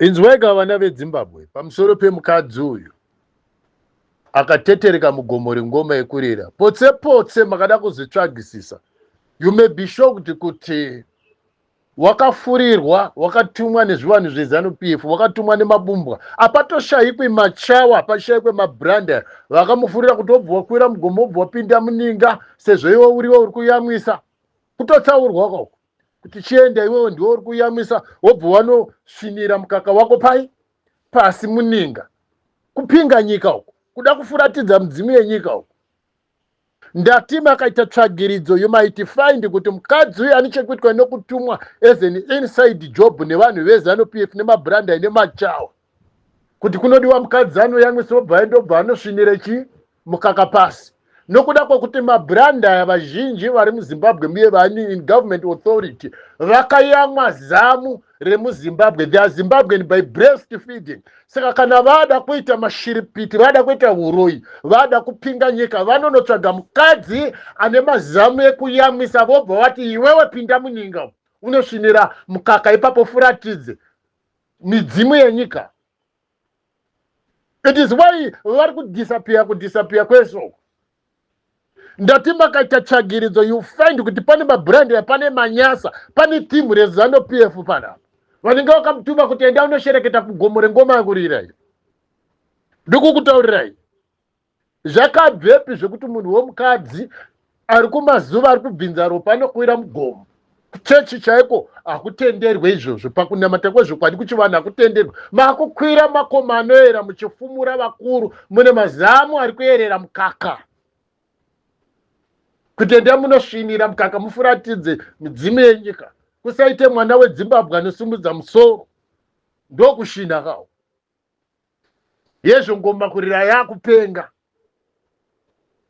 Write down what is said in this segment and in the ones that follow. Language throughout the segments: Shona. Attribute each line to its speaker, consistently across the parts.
Speaker 1: Inzwaika vana veDzimbabwe pamusoro pemukadzi uyu akatetereka mugomo rengoma yekurira potse potse makada kuzvitsvagisisa you may be shocked kuti wakafurirwa wakatumwa nezvivanhu zvezanu p f wakatumwa nemabumbwa apatoshayikwi machawa apashayikwe mabranda vakamufurira kuti wobva wakwira mugomo wobva wapinda muninga sezvo iwe uriwe uri kuyamwisa kutotsaurwa kwako kuti chienda iwewe ndiwe uri kuyamwisa wobva wanosvinira mukaka wako pai pasi muninga kupinga nyika uko kuda kufuratidza mudzimu yenyika uko ndati makaita tsvagiridzo you might find kuti mukadzi uyu ane chekuitwa nekutumwa as an inside job nevanhu vezanu p f nemabranda nemachawa kuti kunodiwa mukadzi anoyamwisa obva aendobva anosvinire chi mukaka pasi nokuda kwekuti mabrand aya vazhinji vari muzimbabwe muye vani in government authority vakayamwa zamu remuzimbabwe they are zimbabwean by breast feeding saka kana vada kuita mashiripiti vada kuita uroyi vada kupinga nyika vanonotsvaga mukadzi ane mazamu ekuyamwisa vobva vati iwewe pinda muninga unosvinira mukaka ipapo furatidze midzimu yenyika it is why vari kudisappear kudisappear kwese uku ndati makaita tsvagiridzo you find kuti pane mabrand pane manyasa pane timu rezanu p f panapa vanenge vakamutuma kuti enda unoshereketa kugomo rengoma yakurira iyo ndikukutaurirai Zvakabvepi zvekuti munhu womukadzi ari kumazuva ari kubvinza ropa anokwira mugomo? Kuchechi chaiko hakutenderwe izvozvo, pakunamata kwezvokwadi kuchivanhu hakutenderwe. Makukwira makomo anoera muchifumura vakuru, mune mazamu ari kuyerera mukaka. Kuti endai munosvinira mukaka mufuratidze midzimu yenyika. Kusaite mwana weDzimbabwe anosimudza musoro. Ndokushinha kawo. Yezvo ngoma kurira yakupenga.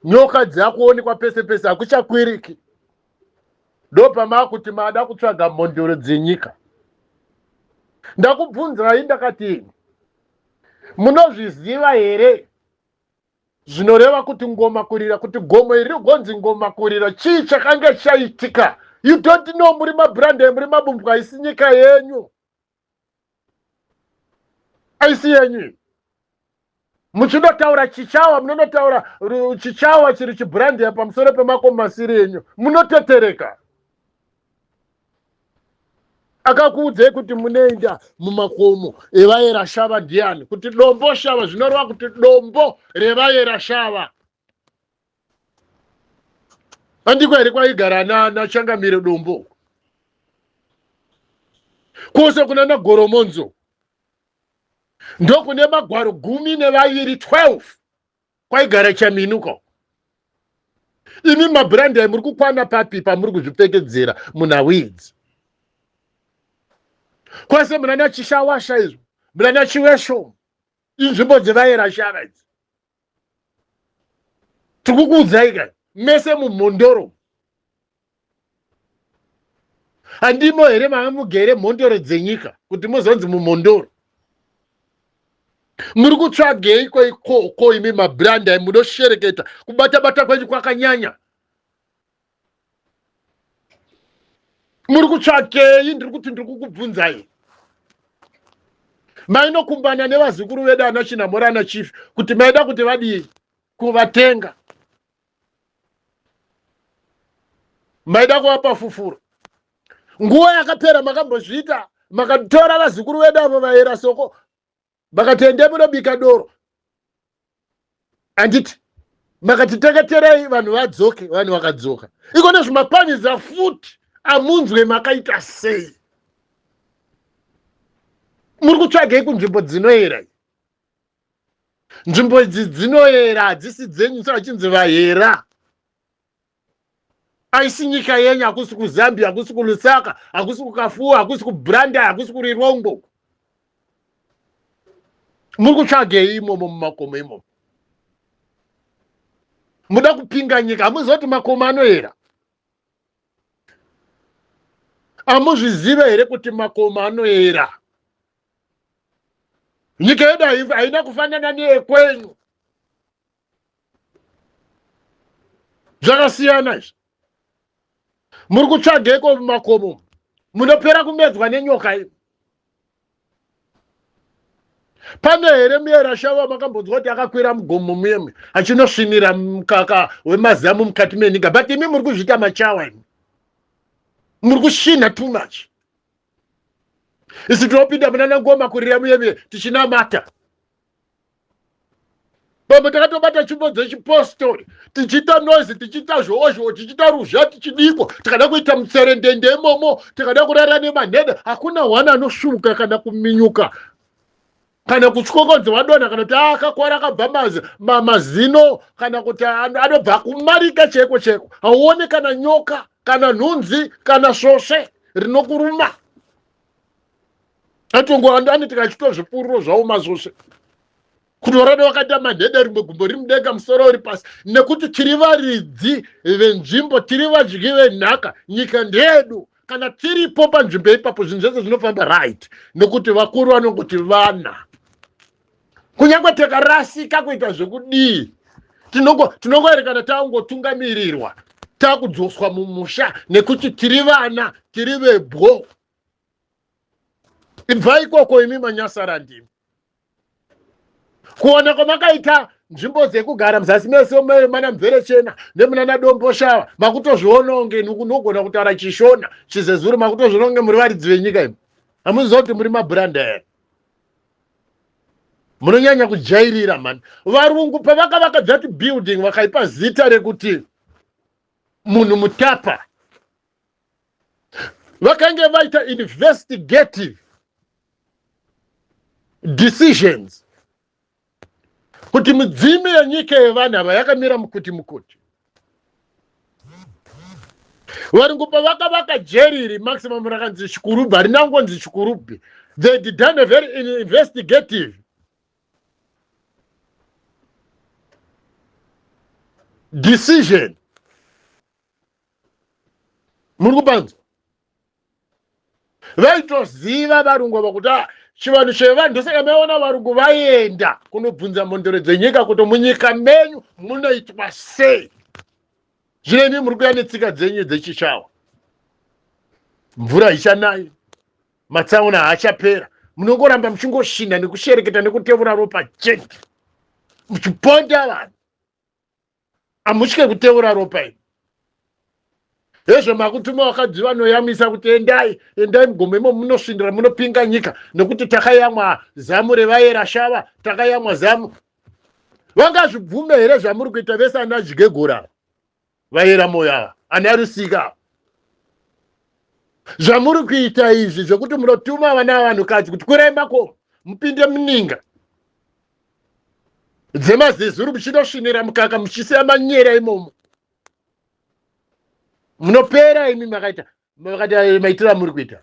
Speaker 1: Nyoka dzakuonekwa pese pese hakuchakwiriki. Ndopamakuti mada kutsvaga mhondoro dzenyika. Ndakubvunzirai ndakati munozviziva here zvinoreva kuti ngoma kurira kuti gomo iri rigonzi ngoma kurira chii chakange chaitika you don't know muri mabrand muri mabumbwa haisi nyika yenyu aisi yenyu muchinotaura chichawa munonotaura chichawa chiri chibrandia pamusoro pemakomo masiri enyu munotetereka akakuudzai kuti munoenda mumakomo evayera shava ndiani kuti dombo shava zvinoreva kuti dombo revayera shava andiko here kwaigara nachangamire dombo kwose kuna nagoromonzo ndokune magwaro 12 12 kwaigara chaminuko imi mabrandi ai muri kukwana papi pamuri kuzvipfekedzera munhau idzi kwese munana chishawasha izvo munana chiwesho inzvimbo dzevayera shava idzi tikukuudzai ka mese mumhondoro handimo here manga mugere mhondoro dzenyika kuti muzonzi mumhondoro muri kutsvageiko ikoko imi mabranda munoshereketa kubatabata kwenyu kwakanyanya muri kutsvakei ndiri kuti ndiri kukubvunzai mainokumbana nevazukuru vedu ana chinamora ana chief kuti maida kuti vadii kuvatenga maida kuvapa fufuro nguva yakapera makambozviita makatora vazukuru vedu avo vaera soko makati endai munobika doro handiti makati teketerai vanhu vadzoke vanhu vakadzoka iko nezvimapaniza futi amunzwe makaita sei muri kutsvagei kunzvimbo dzinoera nzvimbo idzi dzinoera hadzisi dzenyu savachinzi vahera aisi nyika yenyu hakusi kuzambia hakusi kulusaka hakusi kukafuwa hakusi kubranda hakusi kurirongbo muri kutsvagei imomo mumakomo imomo muda kupinga nyika hamuziva kuti makomo anoyera amuzviziva here kuti makomo anoyera nyika yedu haina kufanana neyekwenyu zvakasiyana izvi muri kutsvageiko mumakomo munopera kumedzwa nenyoka iyo Pane here muyera shava makambonzwa kuti akakwira mugomo muyemwe achinosvinira mukaka wemazamu mukati meninga? But imi muri kuzviita machawa, imi muri kusvina too much. Isu tinopinda munana ngoma kurira muyemwe tichinamata. Pamwe takatobata tsvimbo dzechipostori, tichiita noise, tichiita zhoozhoo, tichiita ruzha, tichidikwa, tikada kuita mutserendende imomo, tikada kurara nemanhede, hakuna hwana anosvuka kana kuminyuka kana kutyokonzi wadonha kana kuti akakwara akabva mazino kana kuti anobva kumarika cheko cheko. Hauone kana nyoka kana nhunzi kana svosve rinokuruma. Atongo anoti kachitozvipururo zvawo mazvosve kutorada wakaita manhede, rimwe gumbo riri mudenga, musoro uri pasi, nekuti tiri varidzi venzvimbo, tiri vadyi venhaka, nyika ndeyedu. Kana tiripo panzvimbo ipapo, zvinhu zvese zvinofamba right, nekuti vakuru vanongoti vana. Kunyange takarasika kuita zvekudii, tinongoerekana taungotungamirirwa, takudzoswa mumusha, nekuti tiri vana, tiri vebwo. Ibva ikoko imi manyasara, ndimi kuona kwamakaita nzvimbo dzekugara muzasi mese mana Mverechena nemunana Domboshava, makutozviona kunge unogona kutaura Chishona, Chizezuru, makutozviona kunge muri varidzi venyika. Imi hamuziva kuti muri mabhuranda here? Munonyanya kujairira mani. Varungu pavakavaka that building, vakaipa zita rekuti Munhu Mutapa, vakange vaita investigative decisions kuti mudzimi yenyika yevanhu ava yakamira mukuti mukuti. Varungu pavakavaka jeri iri maximum rakanzi Chikurubhi, harina kungonzi Chikurubhi. They had done a very investigative decision. Muri kupanzwa? Vaitoziva varungu ava kuti ah, chivanhu chevanhu. Ndosaka maiona varungu vaenda kunobvunza mhondoro dzenyika kuti munyika menyu munoitwa sei. Zvino imi muri kuya netsika dzenyu dzechishawa, mvura haichanayi, matsaona haachapera, munongoramba muchingoshinda nekushereketa nekutevura ropa chete, muchiponda vanhu. Hamutye kuteura ropa iri. Hezvo, makutuma vakadzi vanoyamwisa kuti endai, endai mugomo imo, munosvindira, munopinga nyika, nekuti takayamwa zamu revayera shava, takayamwa zamu. Vangazvibvume here zvamuri kuita vese ana Dyegora, vayera moyo ava, ana Rusika, zvamuri kuita izvi zvekuti munotuma vana vanhukadzi kuti kwirai makomo, mupinde muninga dzemazezuru, muchinosvinira mukaka, muchisiya manyera imomo? Munopera imi. Makaita makaita maitiro amuri kuita.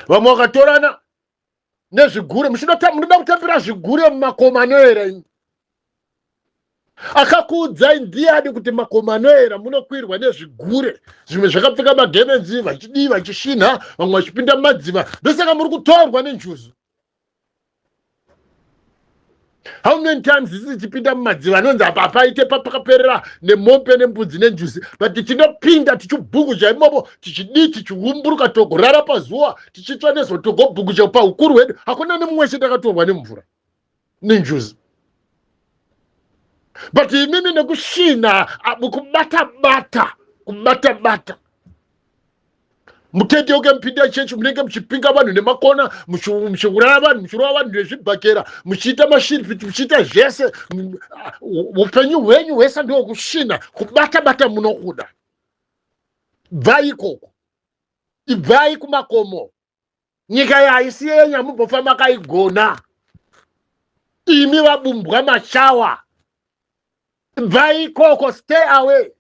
Speaker 1: Vamwe vakatorana nezvigure, munoda kutambira zvigure mumakomo anoera imi. Akakuudzai ndiani kuti makomo anoera munokwirwa nezvigure, zvimwe zvakapfeka magemenzi, vachidii, vachishinha, vamwe vachipinda mumadziva? Ndosaka muri kutorwa nenjuzu. How many times isi tichipinda mumadziva anonzi apa apaite papakaperera nemombe nembudzi nenjuzi, but tinopinda tichibhukuja imomo, tichidii, tichiumburuka, togorara pazuva, tichitsva nezuva, togobhukuja. Paukuru hwedu hakuna nemumwe chete akatorwa nemvura nenjuzi. But imimi nekusvina, kubata bata, kubata bata, mutendeuke, mupinde chechi. Munenge muchipinga vanhu nemakona, muchiuraya vanhu, muchirova vanhu nezvibhakera, muchiita mashiripiti, muchiita zvese. Upenyu hwenyu hwese ndewekusvina, kubata bata munokuda. Bvai ikoko, ibvai kumakomo. Nyika yahaisi yenyu, hamumbofa makaigona imi vabumbwa machawa. Bvai ikoko, stay away.